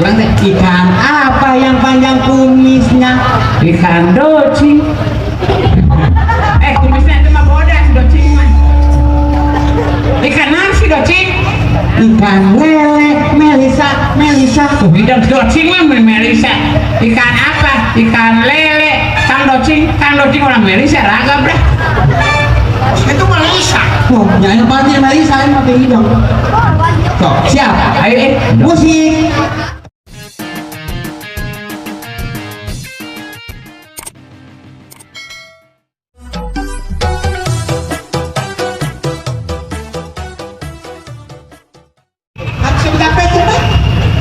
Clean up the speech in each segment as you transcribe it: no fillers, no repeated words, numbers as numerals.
Urang teh. Ikan apa yang panjang kumisnya? Ikan docing. Eh, kumisnya itu mah bodas docing mah. Ikan naon sih docing? Ikan lele, Melisa, Melisa. Tuh hidang docing mah Melisa. Ikan apa? Ikan lele. Kang docing orang Melisa ragam dah. Itu Melisa. Oh, nyanyi pasti Melisa ini mah hidang. Sok, siap. Ayo eh. Musik.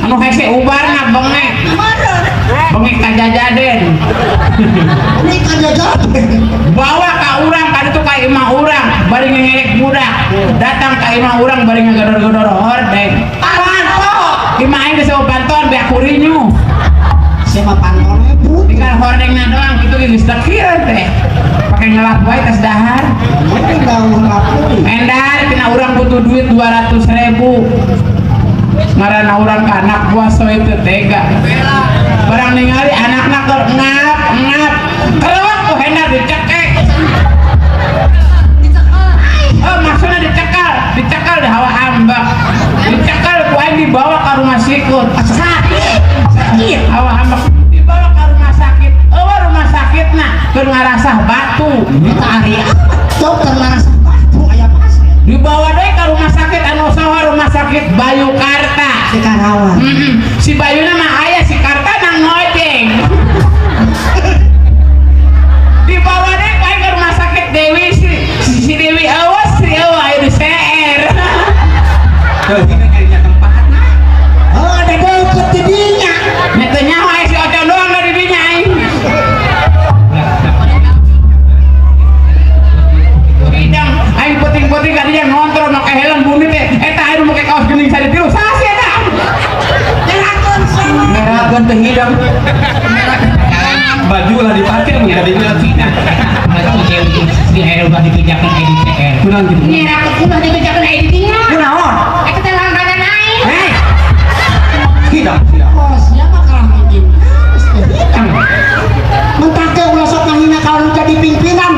Anu hese ubarna bengek. Bengek kajajaden. Ini kajajaden. Bawa ka urang ka ditu ka imah urang bari ngengerek budak. Datang ka imah urang bari ngegedor-gedor hordeng. Panto. Imah aing geus eueuh pantoan beak kurinyu. Siapa pantolnya bu? Tinggal hordengna doang kitu ge geus tekir teh. Pake ngelap wae tas dahar. Ini bau rapuh. Endar tina urang butuh duit 200.000. Ngaranna urang ka anak buah soe teu tega. Barang ningali anakna keur ngap ngap. Kelewat ku Hendar dicekek. Oh, maksudnya dicekal, dicekal di hawa ambak. Dicekal ku aing dibawa ke rumah sikut. Sakit. Sakit. Hawa ambak dibawa ke rumah sakit. Eueuh rumah sakitna keur ngarasah batu. Tari apa? Dokter ngarasah batu aya pasien. Dibawa deui ke rumah sakit anu saha rumah sakit Bayu Karta. Si Karawang. Si Bayuna mah aya si Karta nang ngojeng. Dibawa deui ku aing ke rumah sakit Dewi si Dewi awas si eueuh aya di CR. Tuh, ini kayaknya tempatna. Oh, ada deket di dinya. Nya teu nyaho aya si Ocon doang da di dinya aing. Hidang aing peuting-peuting ka dinya ngontrol make helm bumi teh eta aing make kaos geuning sari tilu saha sih eta? Nyerakeun sama. Ngerakeun teh hidang. Baju lah dipakai mun tadi mah Cina. Si Dewi ulah dibejakeun aya di CR. Kunaon kitu? Nyerakeun ulah dibejakeun aya di dinya. Kunaon? Eta teh langganan aing. Hei. Hidang hidang. Oh, siapa kalah mimpin? Hidang. Mentake ulah sok ngahina kalau jadi pimpinan.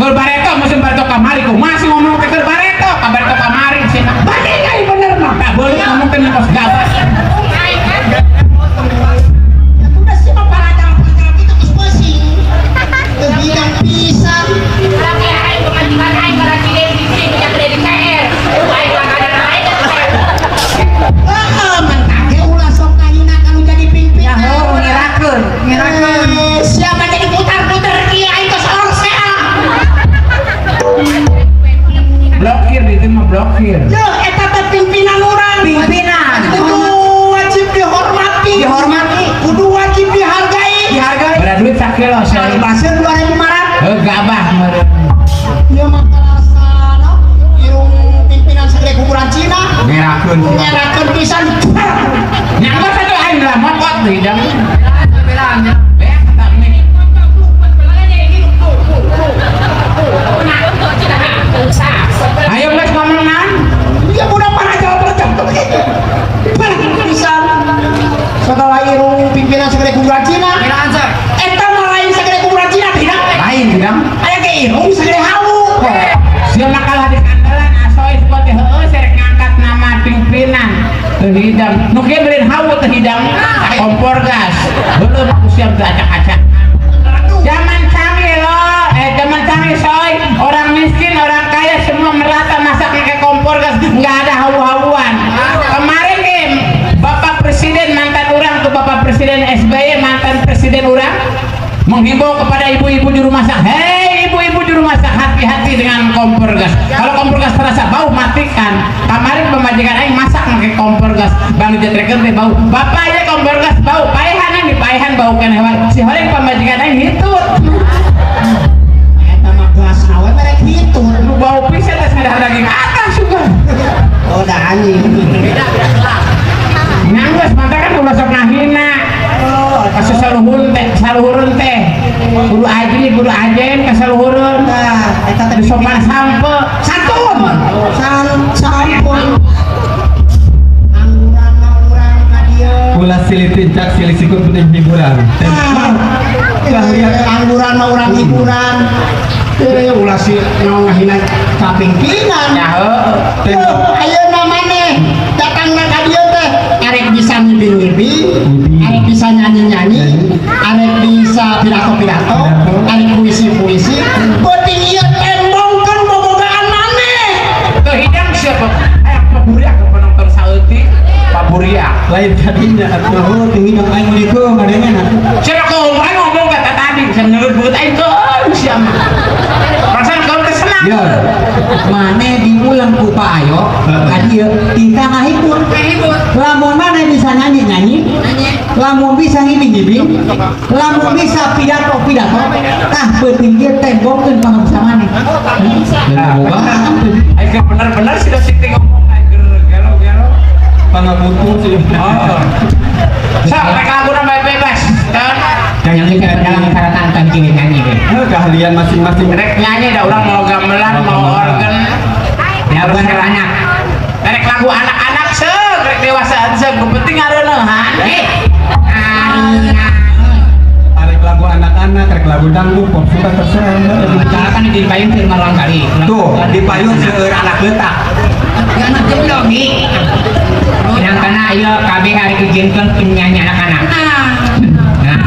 Keur bareto musim bareto kamari kumaha sih ngomong teh keur bareto, ka bareto kamari sih. Banding aing bener mah. Tah beuleut ngomong teh kos gabah. Ya udah sih mah pelajaran-pelajaran itu geus pusing. Teu hidang pisan. Heeh, mentake ulah sok ngahina kalau jadi pimpinan. Nyaho ngerakeun, ngerakeun. Eh, siapa jadi putar-putar kieu aing geus orsea. Blokir itu mah blokir. Yeuh, eta teh pimpinan urang. Pimpinan. Kudu wajib dihormati. Dihormati. Kudu wajib dihargai. Dihargai. Bara duit sakilo sih. Pasir 2500. Heuh gabah meureun. Ieu mah kalasan irung pimpinan segede kuburan Cina. Ngerakeun. Ngerakeun pisan. Nyangga satu aing lah mokot deui hidang. Beak kata ini. Ayo geus ngomong naon? Dia budak para jawab jawab begitu. Pisan. Setelah irung pimpinan segede kuburan Cina. Eta mah lain segede kuburan Cina tidak. Lain hidang. Aya ge irung segede hawu. Sia mah kalah di kandalan asoy sebab teh heueuh serek ngangkat nama pimpinan teu hidang. Nu kieu beureun hawu teu hidang kompor gas. Heueuh mah ku siap teu acak-acakan. Zaman canggih loh, zaman canggih soy. Orang miskin, orang kaya semua merata masak pakai kompor gas, nggak ada hawu-hawuan. Kemarin nih, Bapak Presiden mantan orang tuh Bapak Presiden SBY mantan Presiden orang menghimbau kepada ibu-ibu di rumah sakit, hei ibu-ibu di rumah sakit, hati-hati dengan kompor gas. Kalau kompor gas terasa bau matikan. Kemarin pemajikan aing masak pakai kompor gas, bang dijetrekeun teh bau. Bapak aja kompor gas bau, paehan di paehan bau keneh wae. Si horeng pamajikan aing hitut. Eta mah gas awe merek hitut. Lu bau pisan teh sadar daging atas juga. Oh, dah anjing. Nyanggeus mantap kan ulah sok ngahina. Oh, Kasus saluhurun teh, saluhurun teh. Kudu ajri, kudu ajen ka saluhureun. Nah, eta teh Di sopan sampe. Satu. Sampun. Angguran mah urang ka dieu. Ulah silih tincak silih sikut penting hiburan. Angguran mah urang hiburan. Ulah si naon ngahina ka pimpinan. Ya heueuh. Ayeuna maneh datangna ka dieu teh arek bisa ngibing-ngibing, arek bisa nyanyi-nyanyi, arek bisa pidato-pidato, arek puisi-puisi. Penting ieu tembongkeun bobogaan maneh. Teu hidang siapa? Aya paburiak ke penonton saeutik. Paburiak. Lain tadinya atuh. Oh, tinggi dong aing meuli ke ngadengen atuh. Siapa kau aing ngomong kata tadi bisa nyelur beut aing ke sia mah. Perasaan kau teh senang. Ya. Maneh diulang ku Pak Ayo ka dieu tita ngahibur. Lamun maneh bisa nyanyi-nyanyi, lamun bisa ngibing-ngibing, lamun bisa pidato-pidato, tah peuting ieu tembongkeun pangabisa maneh. Aing ge bener-bener sih sing teh ngomong aing gelo-gelo. Pangabutuh sih. Oh. Sok rek laguna bae bebas. Kan? Yang Nyanyi dalam karatan kan kieu nyanyi we. Keahlian masing-masing. Rek nyanyi da urang mau gamelan, mau organ. Lagu anak-anak. Rek lagu anak-anak seuk, rek dewasa seuk, nu penting ngareuneuhan. Arek lagu anak-anak, arek lagu dangdut, pop suka terserah. Kan di payung seueur malang kali. Tuh, di payung seueur anak leutak. Anak jeblok gi. Sedangkan ieu kabeh hari dijieunkeun penyanyi anak-anak. Nah.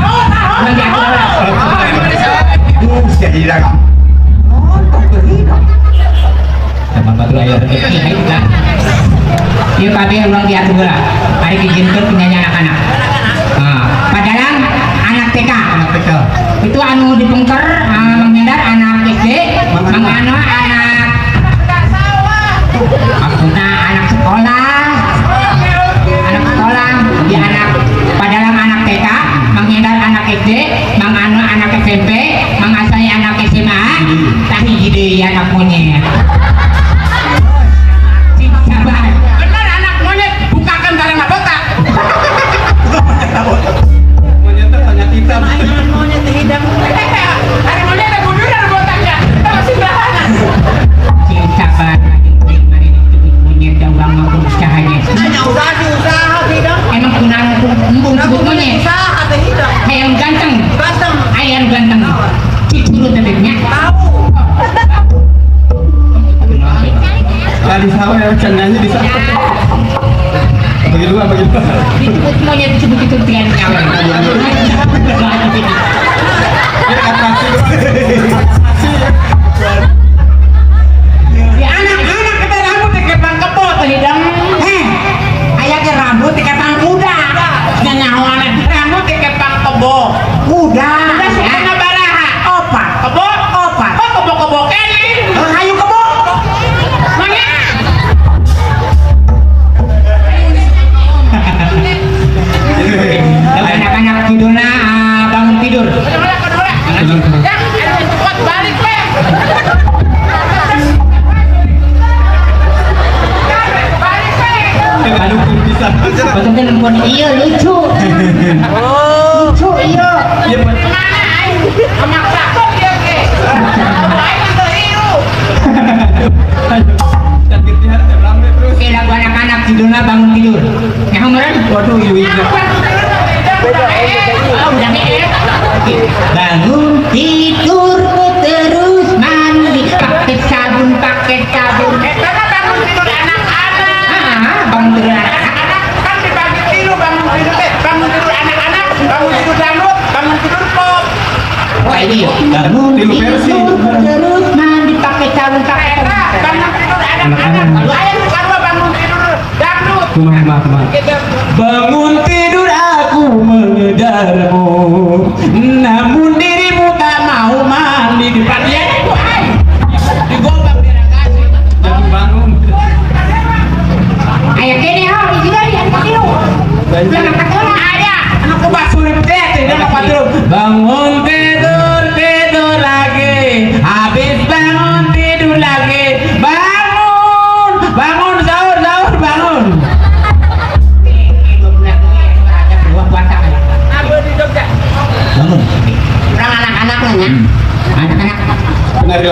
Urang diatur heula. Duh, jadi dagang. Sama batur aya rezeki hayu lah. Ieu kabeh urang diatur heula. Hari dijieunkeun penyanyi anak-anak. Nah, padahal anak TK. Anak TK. Itu anu dipengker Mang Hendar anak SD, Mang Ano anak maksudnya anak sekolah, anak sekolah, di anak padahal anak TK, Mang Hendar anak SD, Mang Ano anak SMP, Mang Asai anak SMA, tah hiji deui anak monyet. Cing sabar. Bener anak monyet bukakan karena botak. Monyet teh tanya kita. Monyet teh hidang. Ada monyet ada munduran botaknya. Kita masih bahangan. Cing sabar anjing mari disebut monyet da urang mah usahanya. Hanya usaha sih usaha hidang. Emang kunaon embung sebut monyet? Usaha teh hidang. Hayang ganteng, Ganteng. hayang ganteng. Cicurut teh nya. Tahu. Lah di sawah ya can nyanyi di sawah. Bagi dua, bagi dua. Disebut monyet disebut itu dengan nyawa. Ya atraksi. Ya anak-anak kita rambut dikepang kebo teh hidang. Heh, aya ge rambut dikepang kuda. Nyanyahoan rambut dikepang kebo. Kuda. Kuda sukuna baraha. Opat. Kebo, Opat. oh kebo-kebo kene. Hayu kebo. Monyet. Anak-anak tidurna bangun tidur. Yang ada cepat balik we. Balik we. Aduh, bisa. Betul teh nempon iya lucu. Lucu iya. Iya, Pak. Mana aing? Memaksakeun ieu ge. Aing teu hirup. Sakit di hati rame terus. Oke lagu anak-anak tidurna bangun tidur. Nyaho meureun? Waduh, ieu ieu. Oh, udah heeh. Bangun tidur terus mandi pakai sabun pakai sabun. Eta mah bangun tidur anak-anak. Ah, bangun tidur anak-anak. Anak kan dibagi tilu bangun tidur teh, bangun tidur anak-anak, bangun tidur dangdut, bangun tidur pop. Wah ini Bangun tilu versi. tidur terus mandi pakai sabun pakai Eta sabun. bangun tidur anak-anak. Lalu aya nu kadua bangun tidur dangdut. Kumaha, kumaha, kumaha. Gitu. Bangun tidur aku mengejarmu, namun dirimu tak mau mandi di Dia itu aing. Digombang diragasi. Jangan bangun. Aya kene ha di sini aya tilu. Ulah ngangkat heula. Aya anu ku basurip teh teh da patruk. Bangun tidur tidur lagi, habis bangun tidur lagi, bangun bangun sahur sahur bangun. Bangun. Urang anak-anak lah nya. Anak-anak. Benar.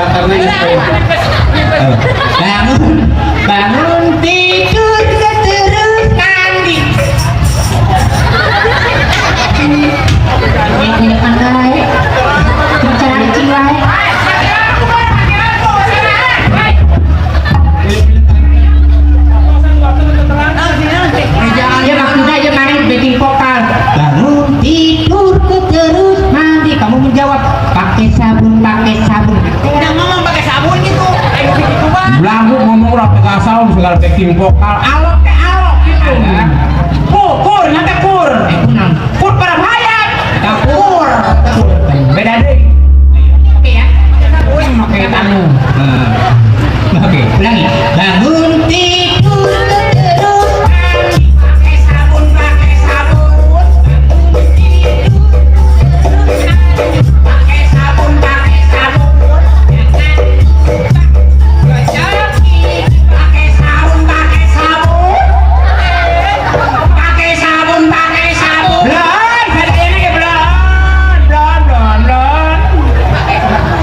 Virtual sound segala backing vokal. Alok teh alok gitu. Kur, kur, nanti kur. Kur para hayam. Kur. Beda deh. Oke ya. Oke, anu. Oke, ulangi. Bangun tidur terus pakai sabun, pakai sabun. Pakai sabun, pakai sabun. Pakai sabun, pakai sabun. Pakai sabun, pakai sabun. Belon, ini ke belon, belon, belon, belon.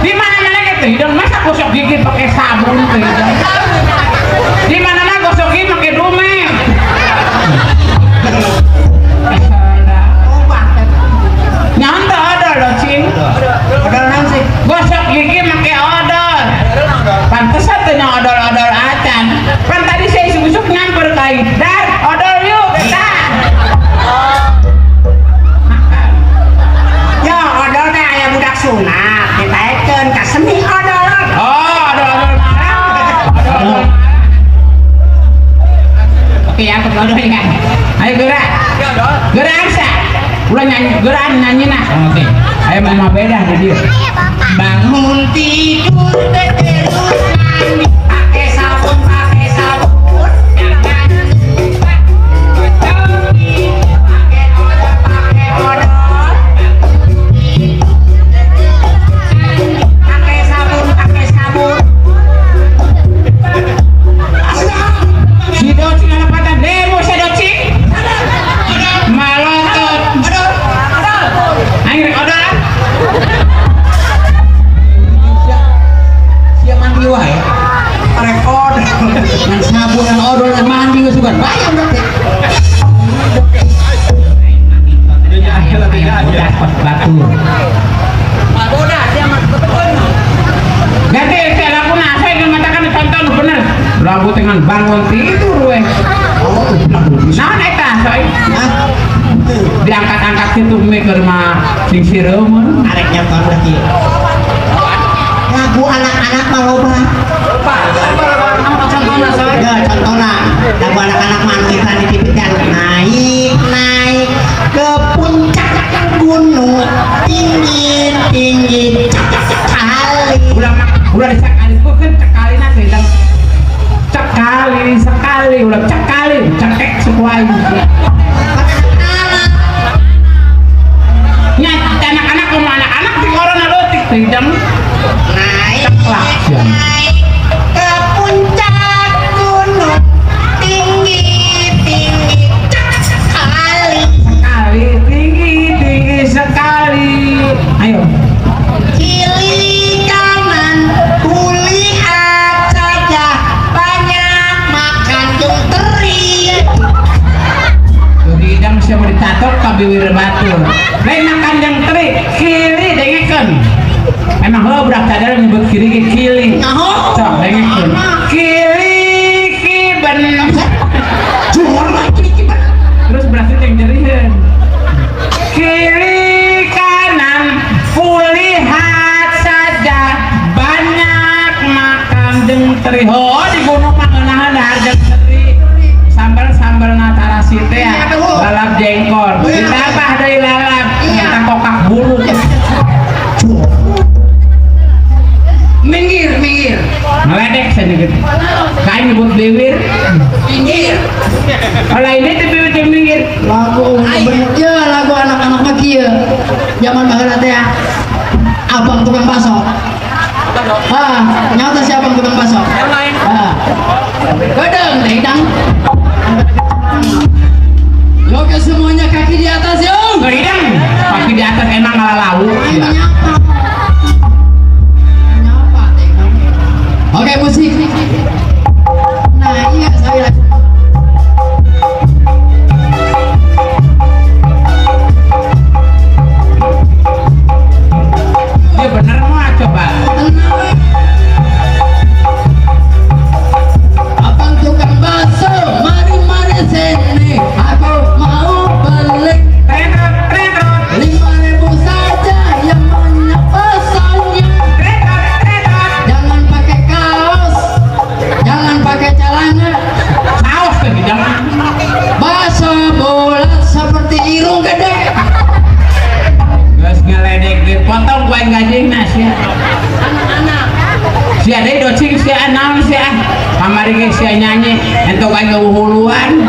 Di mana mana gitu, hidung masa gosok gigi pakai sabun tuh hidung. Di mana mana gosok gigi pakai dume. Nyanta odol loh cing. Odol naon sih? Gosok gigi pakai odol. Pantesan tuh yang odol-odol acan. Pan tadi saya isuk-isuk nyamper kai. Dar, odol yuk, kita. Makan. Ya odol teh aya budak sunat ditaekeun ka seni odol. Oh, odol-odol marah. Odol-odol marah. Oke ya, aku odol ya. Ayo gerak. Gerak Arsa. Ulah nyanyi, gerak nyanyi nah. Oke. Ayo mama beda di dia. Bangun tidur terus mandi pakai sabun, pakai sabun. Jangan lupa gosok gigi pakai odol, pakai odol. Pakai sabun, pakai sabun. Si Docing anak patah demo si Docing. Malotot. Ayo odol. Sia mandi wae. Rekod. Ngan sabun ngan odol ngan mandi geus sugan. Bayang berarti. Udah kos batu. Ganti saya laku nah, saya ingin mengatakan contoh nu bener. Lagu dengan bangun tidur weh. Nah, eta soy. Diangkat-angkat gitu mikir mah sing sireum. Arek nyaton lagi. Lagu anak-anak mah loba. Ya, contohna lagu anak-anak mah anu iklan di TV teh anu naik naik ke puncak gunung tinggi tinggi sekali. Ulah ulah disakali kan cekali na teh dang. Cekali sekali ulah cekali cekek suku aing. Nya anak-anak kumaha anak-anak di corona leutik teh dang. Naik Ceklak sia. naik ke puncak gunung tinggi tinggi sekali. Sekali tinggi tinggi sekali. Ayo. Kiri kanan kulihat saja banyak makan jeung teri. Tuh hidang sia mau ditatok ka biwir batur. Lain makan yang teri, kiri dengekeun. Emang heuh budak cadar nyebut kiri ge kili. Nyaho. Sok dengekeun. Kili kiben. Jual lagi kiben. Terus berarti yang jeriheun. Kiri kanan kulihat saja banyak makan jeung teri. Oh di gunung mah ngeunaheun dahar jeung teri. Sambal-sambal tarasi teh ya, lalap jengkol. Ditambah deui lalap, eta kokak bulu. Minggir, minggir. Ngeledek saya nyebut. Kain nyebut bibir. Minggir. Kalau ini tuh bibir tuh minggir. Lagu bener ya lagu anak-anak mah kieu. Zaman baheula teh ya. Abang tukang bakso. Ah, nyawa si abang tukang bakso. Ah. Gedeng hidang. Oke semuanya kaki di atas yo. Hidang. Kaki di atas emang ngalalau. Nyapa. Nyapa teh. Oke musik. Nah, iya saya lagi. Dia bener mah coba. Tenang we. Kamari ge sia nyanyi, entok aing ngeuhuluan.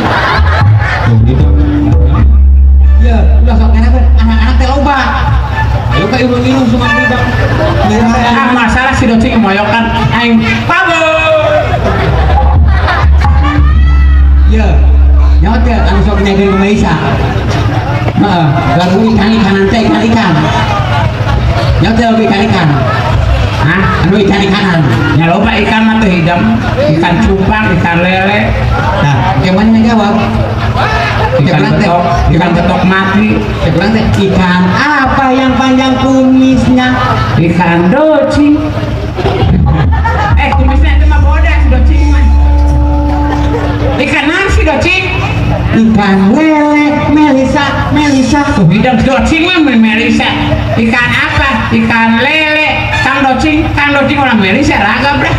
Tuh gitu. Ya, udah sok enak anak-anak teh loba. Ayo ka irung-irung semua bidang. Ah, masalah si Docing moyokan aing pabo. Ya. Nyawa teh anu sok nyageun ke Melisa. Heeh, lagu ikan-ikanan teh ikan-ikan. Nyawa teh lagu ikan-ikan. Hah? Anu ikan-ikanan. Nya loba ikan mah teu hidang, ikan cupang, ikan lele, Nah, gimana ngajawab? ikan betok, ikan betok mati, Cek urang teh ikan apa yang panjang kumisnya? Ikan docing. Eh, kumisnya itu mah bodas docing mah. Ikan nasi docing. Ikan lele, Melisa, Melisa. Tuh hidang docing mah Melisa. Ikan apa? Ikan lele. Kang docing orang Melisa ragam dah.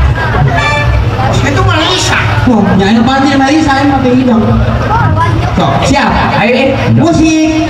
Itu Melisa. Oh, jangan pasti Melisa ini pakai hidung. Sok, siap. Ayo, eh. Musik.